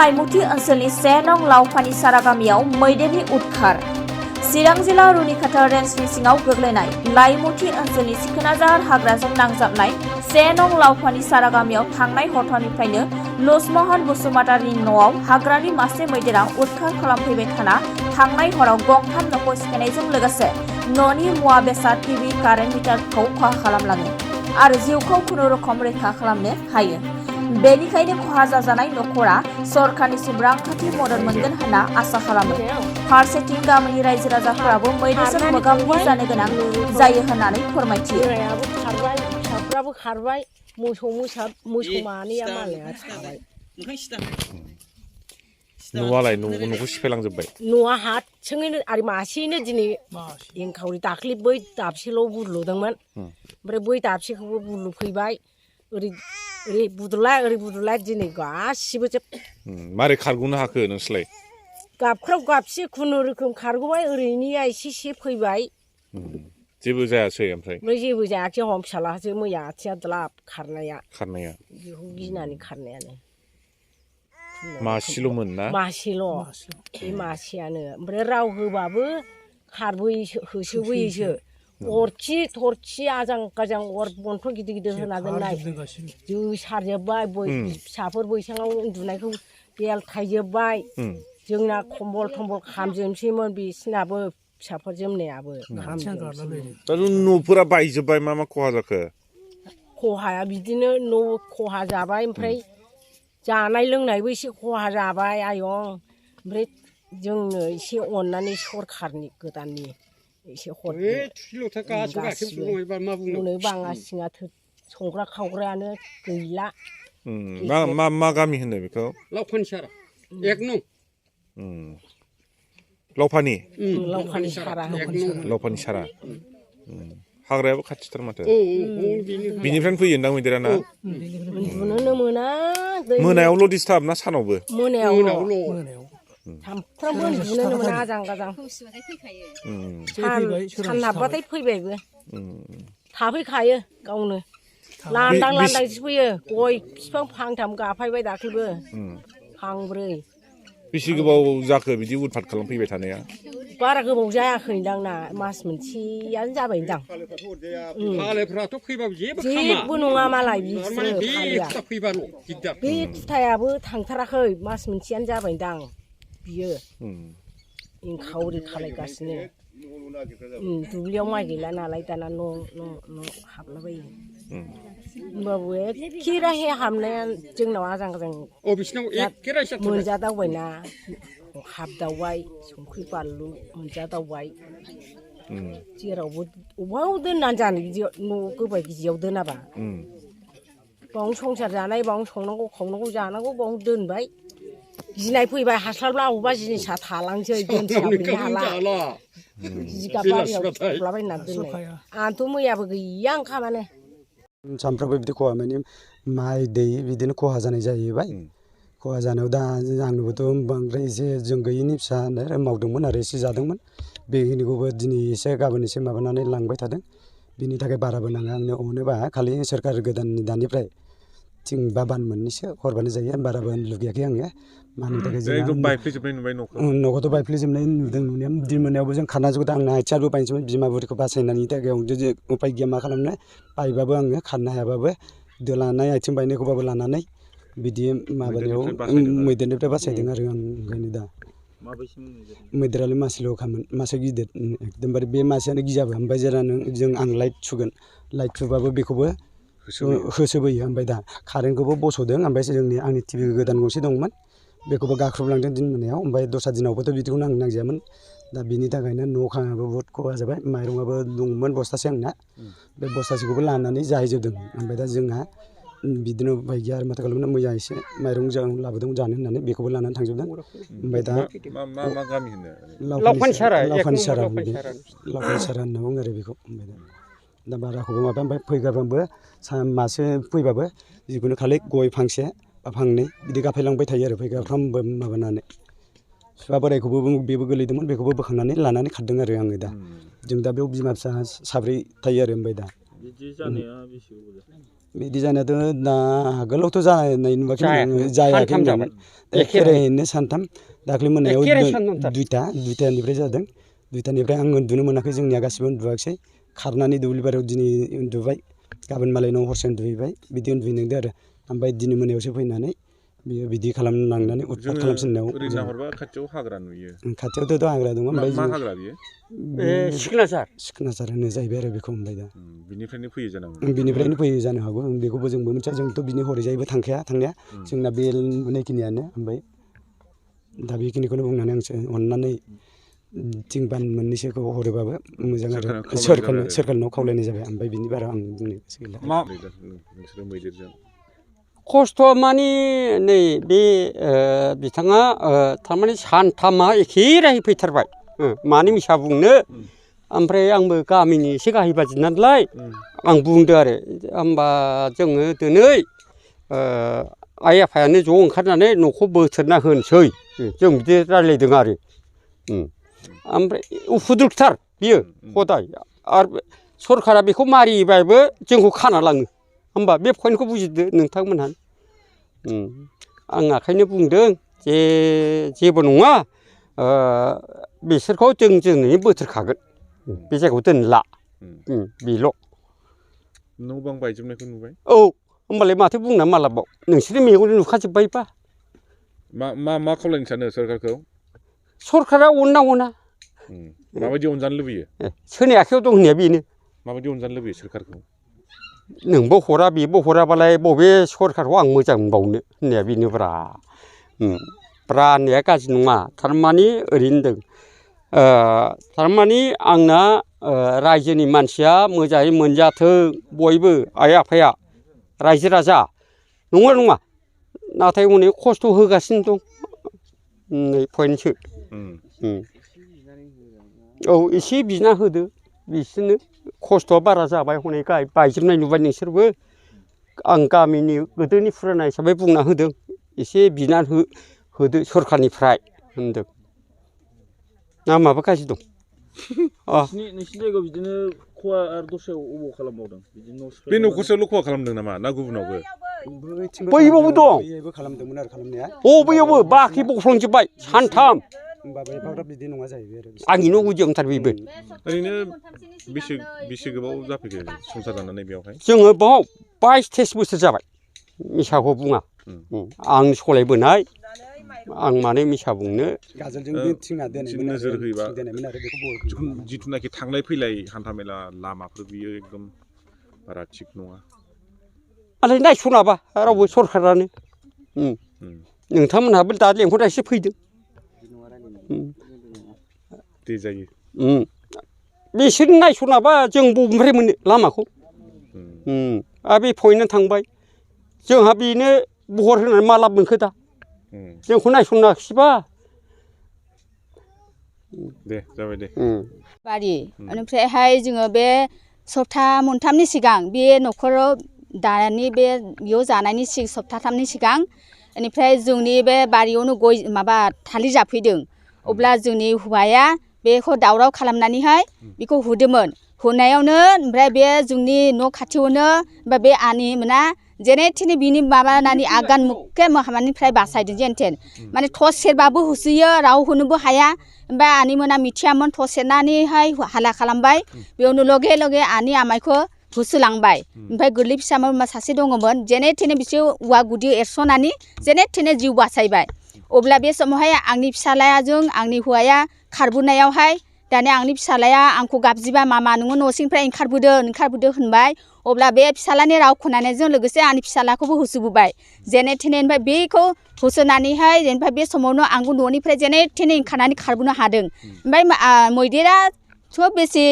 लाइमुथि ओनसोलनि 1 नं लावफानि सारा गामियाव मैदेरनि उदखार। चिरां जिल्ला रुनिखाता रेन्जनि सिङाव गोग्लैनाय लाइमुथि ओनसोलनि सिखोनाजार हाग्राजों नांजाबनाय 1 नं लावफानि सारा गामियाव थांनाय हरथारनिफ्रायनो लुसमहन बसुमतारिनि न'आव हाग्रानि मासे मैदेरा उदखार खालामफैबाय थाना थांनाय हराव गंथाम न'खौ सिफायनायजों लोगोसे न'नि मुवा बेसाद टिभि कारेन्ट मिटारखौ खहा खालामलाङो आरो जिउखौ खुनुरुखुम रैखा खालामनो हायो। बेनिखायनो खहा जाजानाय न'खरा सरकारनिसिम रांखान्थि मदद मोनगोन होनना आसा खालामो। फारसेथिं गामिनि रायजो राजाफोराबो मैदेरजों मोगा-मोगि जानो गोनां जायो होननानै फोरमायथियो। फिसाफ्राबो खारबाय, मोसौ मानैया मालाया थाबाय। न'आलाय न'खौ सिफायलांजोब्बाय। न'आ हारसिङैनो आरो मासेयैनो दिनै एंखावरि दाख्लि बै दाबसेल' बुरलुदोंमोन। ओमफ्राय बै दाबसेखौबो बुरलुफैबाय। ओरै बुदुलाय दिनै गासिबो जोब। मारै खारग'नो हाखो नोंसोरलाय? गाबख्राव गाबसि खुनुरुखुम खारग'बाय, ओरैनिया एसे फैबाय। जेबो जायासै ओमफ्राय जेबो जायाखै। हम फिसालासो मैया आथिङा द्लाब खारनाया बेखौ गिनानै खारनायानो। मासेल'मोन ना? मासेल' बे मासेयानो। ओमफ्राय राव होबाबो खारबोयोसो, होसोबोयोसो। थरखि आजां गाजां अर बन्थ' गिदिर गिदिर होना दोननाय जोसारजोब्बाय। फिसाफोर बैसाङाव उन्दुनायखौ बेलथायजोब्बाय। जोंना कम्बल थम्बल खामजोबनोसैमोन, बिसिनाबो फिसाफोर जोमनायाबो खामजोबनोसैमोन। दा न'फोरा बायजोब्बाय। मा खहा जाखो? खहाया बिदिनो न' खहा जाबाय, ओमफ्राय जानाय लोंनायबो एसे खहा जाबाय आयं। ओमफ्राय जोंनो एसे अननानै सरखारनि गोदाननि एसे हरदो। गासिबो बाङा सिङा संग्रा खावग्रायानो गैला। मा गामि होनो बेखौ? लावफानि सारा 1 नं। लावफानि सारा। हाग्रायाबो खाथिथार माथो। बिनिफ्रायनो फैयो दां मैदेरा ना? उन्दुनोनो मोना। मोनायावल' डिस्टार्ब ना सानावबो? मोनायावल'। सामफ्रामबो उन्दुनोनो मोना आजां गाजां। सान हाबबाथाय फैबायबो। थाफैखायो गावनो। लांदांसो फैयो। गय बिफां फांथाम गाफायबाय दाख्लैबो, फांब्रै। बेसे गोबाव जाखो बिदि उदपात खालामफैबाय थानाया? बारा गोबाव जायाखैदां ना, मास मोनसेयानो जाबायदां। फालेफ्राथ' फैबाबो जेबो नङा मालाय बे खुथायाबो थांथाराखै, मास मोनसेयानो जाबायदां बियो। एंखावरि खालायगासिनो। दुब्लियाव माइ गैला नालाय दाना न' हाबलाबायो। होमबाबो एखे राहे हाबनाया जोंनाव आजां गाजां मोनजादावबायना, हाबदावबाय। संख्रि बानलु मोनजादावबाय। जेरावबो अबाव दोननानै जानो बिदि न' गोबाय गिजियाव दोनाबा। बावनो संसार जानाय, बावनो संनांगौ खावनांगौ जानांगौ, बावनो दोनबाय। गिनाय फैबाय, हास्लाबला अबेबा जिनिसा थालांसै, दोनस्लाबनो हाला। जिगाब बारियाव थब्लाबायना दोननाय। आंथ' मैयाबो गैया ओंखामानो। सानफ्रामबो बिदि खहा माने माइ दै बिदिनो खहा जानाय जाहैबाय। खहा जानायाव दा आंनोबोथ' बांद्राय एसे जों गैयिनि फिसा मावदोंमोन आरो एसे जादोंमोन। बेखिनिखौबो दिनै एसे गाबोन एसे माबानानै लांबाय थादों। बिनि थाखाय बाराबो नाङा आंनो अनोबा खालि सोरखार गोदाननि दानिफ्राय थिं बा बान मोननैसो हरबानो जायो। बाराबो लुगैयाखै आङो। मानि थाखाय बायफ्लेजोबनाय नुबाय न'खौथ' बायफ्लेजोबनाय नुदों नुनाया। दिन मोनायावबो जों खारना जोबोद आंना आथिङाबो बायनोसैमोन। बिमा बुरिखौ बासायनायनि थाखाय उपाय गैया मा खालामनो। बायबाबो आङो खारनो हायाबाबो लानाय आथिं बायनायखौबाबो लानानै बिदि माबानायाव मैदेरनिफ्राय बासायदों आरो आं ओंखायनो दा। मैदेरालाय मासेल'खामोन, मासे गिदिर एकदमबारे बे मासेयानो गियाबो। ओमफ्राय जेला आं लाइट सुगोन, लाइट सुबाबो बेखौबो होसोबोयो। ओमफ्राय दा कारेन्टखौबो बस'दों। ओमफ्राय आंनि टिभि गोदान गंसे दंमोन, बेखौबो गाख्रबलांदों दिन मोनायाव। ओमफ्राय दस्रा दिनावबोथ' बिदिखौ नांजायामोन। दा बिनि थाखायनो न' खाङाबो बहुद खहा जाबाय। माइरङाबो दंमोन बस्थासे आंना, बे बस्थासेखौबो लानानै जाहैजोबदों। ओमफ्राय दा जोंहा बिदिनो उपाय गैया आरो माथो खालामनो। मैया एसे माइरं लाबोदों जानो होननानै बेखौबो लानानै थांजोबदों। ओमफ्राय दा मा गामि होनो? लावफानि सारा होनना बुङो आरो बेखौ। ओमफ्राय दा बाराखौबो माबा, ओमफ्राय फैग्राफ्राबो मासे फैबाबो जिखुनु खालि गय फांसे बा फांनै बिदि गाफायलांबाय थायो आरो फैग्राफ्राबो माबानानै। बिफा बोरायखौबो बेबो गोलैदोंमोन, बेखौबो बोखांनानै लानानै खारदों आरो आङो दा। जों दा बेयाव बिमा फिसा साब्रै थायो आरो। ओमफ्राय दा बिदि जानायाथ' दा आगोलावथ' जानाय नुवाखै जायाखै। जायाखै सानथाम जाबाय। एखेरायैनो सानथाम दाख्लै मोनायाव एखेराय सानथामथार। दुइटानिफ्राय जादों दुइटानिफ्राय आं उन्दुनो मोनाखै जोंनिया गासिबो उन्दुवाखिसै खारनानै दुब्लि बारियाव दिनै उन्दुबाय गाबोन मालायनाव हरसे उन्दुहैबाय बिदि उन्दुहैनांदों आरो ओमफ्राय दिनै मोनायावसो फैनानै बियो बिदि खालामलांनानै उतपात खालामसिननायाव ओरै नाहरबा खाथियाव हाग्रा नुयो खाथियावथ' हाग्रा दङ ओमफ्राय मा हाग्रा बियो सिखनाजार होनो जाहैबाय आरो बेखौ ओमफ्राय दा बिनिफ्रायनो फैयो जानांगौ बिनिफ्रायनो फैयो जानो हागौ बेखौबो जोंबो मिथिया जोंथ' बिनि हरैजायबो थांखाया थांनाया जोंना बे मोनैखिनियानो ओमफ्राय दा बेखिनिखौनो बुंनानै आं अननानै थिं बान मोननैसोखौ हरोबाबो मोजां आरो सोरखारनाव खावलायनाय जाबाय ओमफ्राय बिनि बारा आं बुंनो गोसो गैला मा नोंसोरो मैदेरजों खस्थ' माने नै बे बिथाङा थारमाने सानथामा एखे राहे फैथारबाय मानो मिसा बुंनो ओमफ्राय आंबो गामिनि एसे गाहाय बादि नालाय आं बुंदो आरो होमबा जोङो दिनै आइ आफायानो ज' ओंखारनानै न'खौ बोथ्रोदना होनोसै जों बिदि रायज्लायदों आरो ओमफ्राय उफुद्रुगथार बियो हदाय आरो सरखारा बेखौ मारिबाबो जोंखौ खाना लाङो होमबा बे पइन्टखौ बुजिदो नोंथांमोनहा आं ओंखायनो बुंदों जे जेबो नङा बिसोरखौ जों दिनै बोथ्रोदखागोन बे जायगायाव दोनला बेल' न' बां बायजोबनायखौ नुबाय औ होमबालाय माथो बुंना मालाबाव नोंसोरनि मेगनजों नुखाजोब्बायबा मा खावलायनो सानो सोरखारखौ सरखारा अनना माबायदि अनजानो लुबैयो सोरनि आखायाव दं होननाया बेनो माबायदि अनजानो लुबैयो सोरखारखौ नोंबो हरा बेबो हराबालाय बबे सरखारखौ आं मोजां मोनबावनो होननाया बेनोब्रा होननाया गाज्रि नङा थारमाने ओरैनो होनदों थारमाने आंना रायजोनि मानसिया मोजाङै मोनजाथों बयबो आइ आफाया रायजो राजा नङा नङा नाथाय अनेक खस्थ' होगासिनो दं नै पइन्टसो औ एसे बिना होदो बिसोरनो खस्थ'आ बारा जाबाय हनै बायजोबनाय नुबाय नोंसोरबो आं गामिनि गोदोनि फुराना हिसाबै बुंना होदों एसे बिनानै होदो सरखारनिफ्राय होनदों ना माबा गाज्रि दं नोंसिनि जायगायाव बिदिनो खहा आरो दस्रायाव अबाव खालामबावदों बे न'खरसेयावल' खहा खालामदों नामा ना गुबुनावबो बैयावबो दं खालामदोंमोन आरो खालामनाया बैयावबो बाख्रि बख्लांजोब्बाय सानथाम होमबाबो एफाग्राब बिदि नङा जाहैबाय आरो आंनि न' गुदियावनोथार बेबो ओरैनो बेसे गोबाव जाफैखो संसार जानानै बेवहाय जोङो बाव 22-23 बोसोर जाबाय मिसाखौ बुङा आं सलायबोनाय आं मानो मिसा बुंनो नोजोर होयोबा जिथुनाखि थांलाय फैलाय हान्थामेला लामाफोर बियो एकदम बारा थिग नङा मालाय नायस'नाबा रावबो सरखारानो नोंथांमोनहाबो दा लेंहरनायसो फैदों दे जायो बिसोर नायस'नाबा जों बबेनिफ्राय मोनो लामाखौ आरो बे पइन्टआ थांबाय जोंहा बेनो बहर होनानै मा लाब मोनखो दा जोंखौ नायस'नाखिसैबा दे जाबाय दे बारि ओमफ्रायहाय जोङो बे सप्ता मोनथामनि सिगां बे न'खराव दानि बे बेयाव जानायनि सप्ताथामनि सिगां बेनिफ्राय जोंनि बे बारियावनो गय माबा थालिर जाफैदों अब्ला जोंनि हौवाया बेखौ दावराव खालामनानैहाय बेखौ हुदोंमोन हुनायावनो ओमफ्राय बे जोंनि न' खाथियावनो बे आनै मोना जेने थेने बिनि माबानानै आगान मुखे माबानिफ्राय बासायदों जेन थेन माने थस सेरबाबो होसोयो राव होनोबो हाया ओमफ्राय आनै मोना मिथियामोन थस सेरनानैहाय हाल्ला खालामबाय बेयावनो लगे लगे आनै आमाइखौ होसोलांबाय ओमफ्राय गोरलै फिसामोन सासे दङमोन जेने थेने बिसोर औवा गुदि एरस'नानै जेने थेने जिउ बासायबाय अब्ला बे समावहाय आंनि फिसालायाजों आंनि हौवाया खारबोनायावहाय दानिया आंनि फिसालाया आंखौ गाबजिबा मामा नोङो न' सिंनिफ्राय ओंखारबोदो होनबाय अब्ला बे फिसालानि राव खोनानायजों लोगोसे आंनि फिसालाखौबो होसोबोबाय जेने थेने ओमफ्राय बेखौ होसोनानैहाय जेनेबा बे समावनो आंबो न'निफ्राय जेने थेने ओंखारनानै खारबोनो हादों ओमफ्राय मैदेराथ' बेसे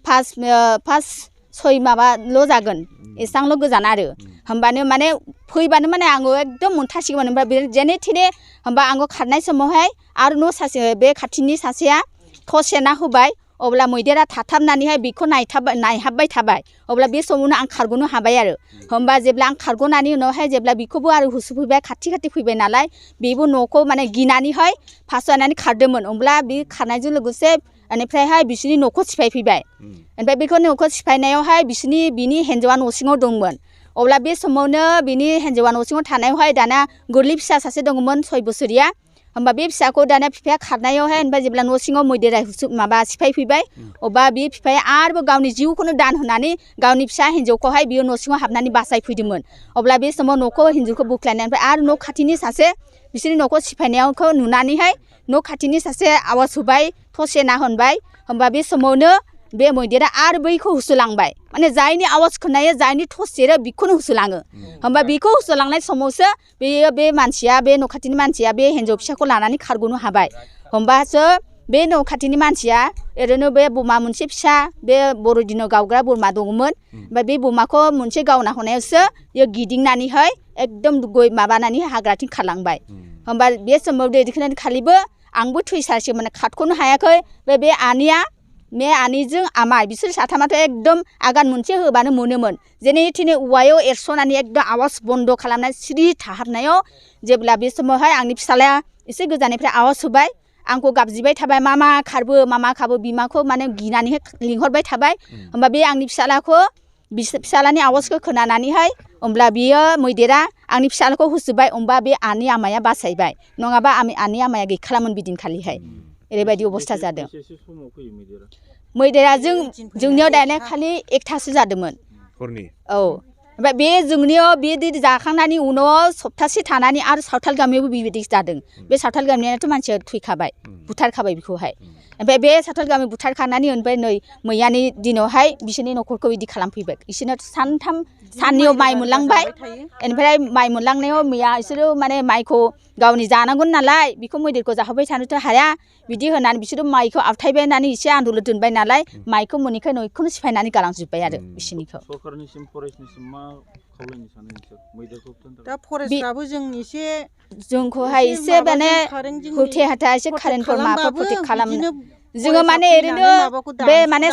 5-6 माबाल' जागोन एसेबांल' गोजान आरो होमबानो माने फैबानो माने आङो एकदम मोनथासिगौमोन ओमफ्राय बे जेने थेने होमबा आङो खारनाय समावहाय आरो न' सासे बे खाथिनि सासेया थस सेरना होबाय अब्ला मैदेरा थाथाबनानैहाय बेखौ नायहाबबाय थाबाय अब्ला बे समावनो आं खारग'नो हाबाय आरो होमबा जेब्ला आं खारग'नानै उनावहाय जेब्ला बेखौबो आरो होसोफैबाय खाथि फैबाय नालाय बेबो न'खौ माने गिनानैहाय फासयनानै खारदोंमोन अब्ला बे खारनायजों लोगोसे बेनिफ्रायहाय बिसोरनि न'खौ सिफायफैबाय ओमफ्राय बेखौ न'खौ सिफायनायावहाय बिनि हिन्जावा न' सिङाव दंमोन अब्ला बे समावनो बिनि हिन्जावा न' सिङाव थानायावहाय दाना गोरलै फिसा सासे दङमोन 6 बोसोरिया होमबा बे फिसाखौ दाना बिफाया खारनायावहाय होनबा जेब्ला न' सिङाव मैदेरा माबा सिफाय फैबाय अब्ला बे बिफाया आरोबाव गावनि जिउखौनो दान होनानै गावनि फिसा हिन्जावखौहाय बियो न' सिङाव हाबनानै बासायफैदोंमोन अब्ला बे समाव न'खौ हिन्जावखौ बोख्लायनायनिफ्राय आरो न' खाथिनि सासे बिसोरनि न'खौ सिफायनायखौ नुनानैहाय न' खाथिनि सासे आवाज होबाय थसेना होनबाय होमबा बे समावनो बे मैदेरा आरो बैखौ होसोलांबाय माने जायनि आवाज खोनायो जायनि थसेरो बिखौनो होसोलाङो होमबा बिखौ होसोलांनाय समावसो बे मानसिया बे न' खाथिनि मानसिया बे हिन्जाव फिसाखौ लानानै खारग'नो हाबाय होमबासो बे न' खाथिनि मानसिया ओरैनो बे बोरमा मोनसे फिसा बे बर'दिनाव गावग्रा बोरमा दङमोन ओमफ्राय बे बोरमाखौ मोनसे गावना होनायावसो बेयो गिदिंनानैहाय एकदम गय माबानानै हाग्राथिं खारलांबाय होमबा बे समाव दैखांनानै खालिबो आंबो थैसारसै माने खारख'नो हायाखै बे आनैया बे आनैजों आमाय बिसोर साथामाथ' एकदम आगान मोनसे होबानो मोनोमोन जेने थेने औवायाव एरस'नानै एकदम आवाज बन्द' खालामनानै सिरि थाहाबनायाव जेब्ला बे समावहाय आंनि फिसालाया एसे गोजाननिफ्राय आवाज होबाय आंखौ गाबज्रिबाय थाबाय मामा खारबो बिमाखौ माने गिनानैहाय लिंहरबाय थाबाय होमबा बे आंनि फिसालानि आवाजखौ खोनानानैहाय होमब्ला बियो मैदेरा आंनि फिसालाखौ होसोबाय होमबा बे आनै आमाया बासायबाय नङाबा आनै आमाया गैखालामोन बिदिनखालिहाय ओरैबायदि अबस्था जादों मैदेरा जोंनियाव दानिया खालि 1थासो जादोंमोन औ ओमफ्राय बे जोंनियाव बे दै जाखांनायनि उनाव सप्तासे थानानै आरो सावथाल गामियावबो बेबायदि जादों बे सावथाल गामियाथ' मानसिया थैखाबाय बुथारखाबाय बेखौहाय ओमफ्राय बे सावथाल गामि बुथारखानानै ओमफ्राय नै मैयानि दिनावहाय बिसोरनि न'खरखौ बिदि खालामफैबाय बिसोरनो साननैयाव माइ मोनलांबाय ओमफ्राय माइ मोनलांनायाव मैया बिसोरो माने माइखौ गावनि जानांगौ नालाय बेखौ मैदेरखौ जाहोबाय थानोथ' हाया बिदि होनानै बिसोरो माइखौ आवथायबाय होननानै एसे आन्दोलन दोनबाय नालाय माइखौ मोनैखाय न'खौनो सिफायनानै गालांजोब्बाय आरो बिसोरनिखौ सरकारनिसिम फरेस्टनिसिम मा खावलायनो सानो नोंसोर मैदेरखौ दा फरेस्टआबो जों एसे जोंखौहाय एसे माने होथे हाथा एसे कारेन्टफोर माबाफोर प्रटेक्ट खालामनो जोङो माने ओरैनो बे माने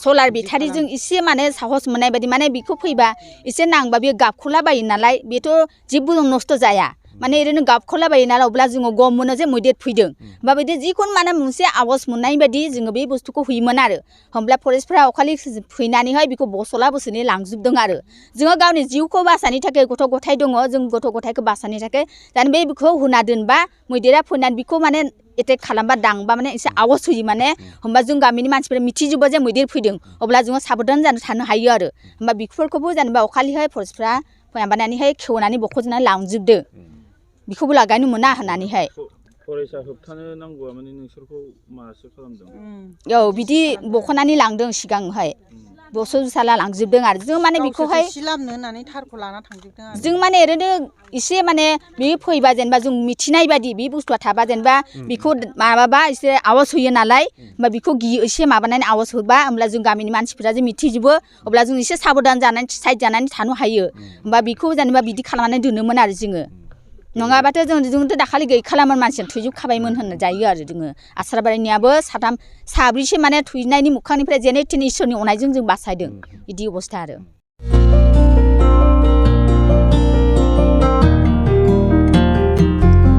सलार बेटारिजों एसे माने साहस मोननाय बायदि माने बेखौ फैबा एसे नांबा बेयो गाबख'लाबायो नालाय बेथ' जेबो नस्थ' जाया माने ओरैनो गाबख'लाबायो नालाय अब्ला जोङो गम मोनो जे मैदेर फैदों होमबा बिदि जिखुनु माने मोनसे आवाज मोननाय बायदि जोङो बे बुस्थुखौ होयोमोन आरो होमब्ला फरेस्टफ्रा अखालि फैनानैहाय बेखौ बसला बोसोनै लांजोबदों आरो जोङो गावनि जिउखौ बासायनो थाखाय गथ' गथाय दङ जों गथ' गथायखौ बासायनो थाखाय दानि बेखौ होना दोनबा मैदेरा फैनानै बेखौ माने एटेक खालामबा दांबा माने एसे आवाज होयो माने होमबा जों गामिनि मानसिफोरा मिथिजोबो जे मैदेर फैदों अब्ला जोङो साबधान जानो थानो हायो आरो होमबा बेफोरखौबो जेनेबा अखालिहाय फरेस्टफ्रा माबानानैहाय खेवनानै बख'जोबनानै लांजोबदों बेखौबो लागायनो मोना होननानैहाय फरेस्टआ होबथानो नांगौआ माने नोंसोरखौ मासो खालामदों औ बिदि बख'नानै लांदों सिगांहाय बस' जुसाला लांजोबदों आरो जों माने बेखौहाय जों माने ओरैनो एसे माने बे फैबा जेनेबा जों मिथिनाय बायदि बे बुस्थुआ थाबा जेनेबा बेखौ माबाबा एसे आवाज होयो नालाय होमबा बेखौ गियो एसे माबानानै आवाज होबा होमब्ला जों गामिनि मानसिफोरा जे मिथिजोबो अब्ला जों एसे साबधान जानानै साइड जानानै थानो हायो होमबा बेखौ जेनेबा बिदि खालामनानै दोनोमोन आरो जोङो नङाबाथ' जोंथ' दाखालि गैखालामोन मानसिया थैजोबखाबायमोन होनना जायो आरो जोङो आसारबारिनियाबो साब्रैसो माने थैनायनि मोखांनिफ्राय जेने थेने इसोरनि अननायजों जों बासायदों बिदि अबस्था आरो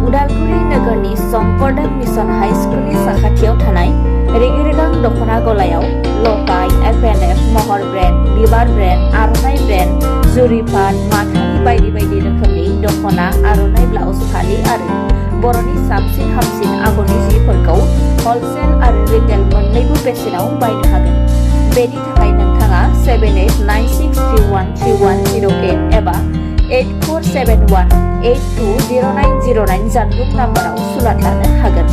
उदालगुरि नोगोरनि शंकरदेव मिशन हाई स्कुलनि साखाथियाव थानाय रेगिरेगां दख'ना गलायाव लफाय FNF महर ब्रेन्ड बिबार ब्रेन्ड आर'नाइ ब्रेन्ड जुरिपाट माथानि बायदि बायदि रोखोमनि दख'ना आर'नाइ ब्लाउस फालि आरो बर'नि साबसिन हामसिन आगरनि जिफोरखौ हलसेल आरो रिटेल मोन्नैबो बेसेनाव बायनो हागोन बेनि थाखाय नोंथाङा 7896313108 एबा 8471820909 जानबुं नाम्बाराव सुलाद लानो हागोन।